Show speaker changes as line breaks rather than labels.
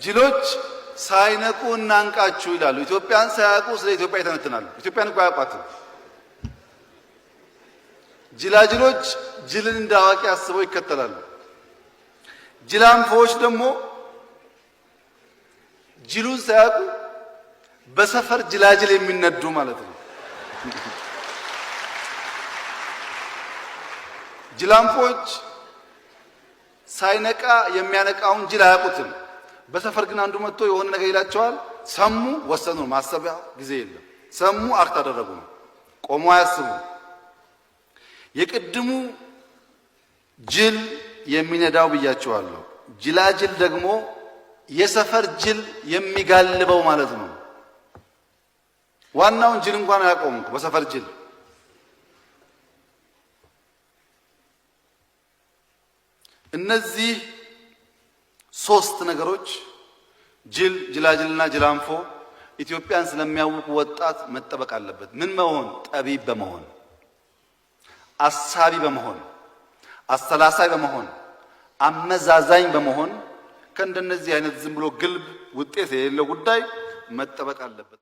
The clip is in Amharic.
ጅሎች ሳይነቁ እናንቃችሁ ይላሉ። ኢትዮጵያን ሳያውቁ ስለ ኢትዮጵያ ይተነትናሉ። ኢትዮጵያን እኮ አያውቋትም። ጅላጅሎች ጅልን እንደ አዋቂ አስበው ይከተላሉ። ጅላንፎዎች ደግሞ ጅሉን ሳያውቁ በሰፈር ጅላጅል የሚነዱ ማለት ነው። ጅላንፎች ሳይነቃ የሚያነቃውን ጅል አያውቁትም። በሰፈር ግን አንዱ መጥቶ የሆነ ነገር ይላቸዋል። ሰሙ፣ ወሰኑ። ማሰቢያ ጊዜ የለም። ሰሙ፣ act አደረጉ ነው። ቆሞ አያስቡ። የቅድሙ ጅል የሚነዳው ብያቸዋለሁ። ጅላጅል ደግሞ የሰፈር ጅል የሚጋልበው ማለት ነው። ዋናውን ጅል እንኳን አያውቀውም እኮ በሰፈር ጅል። እነዚህ ሶስት ነገሮች ጅል፣ ጅላጅልና ጅላንፎ ኢትዮጵያን ስለሚያውቁ ወጣት መጠበቅ አለበት። ምን መሆን? ጠቢብ በመሆን፣ አሳቢ በመሆን፣ አሰላሳይ በመሆን፣ አመዛዛኝ በመሆን ከእንደነዚህ አይነት ዝም ብሎ ግልብ ውጤት የሌለው ጉዳይ መጠበቅ አለበት።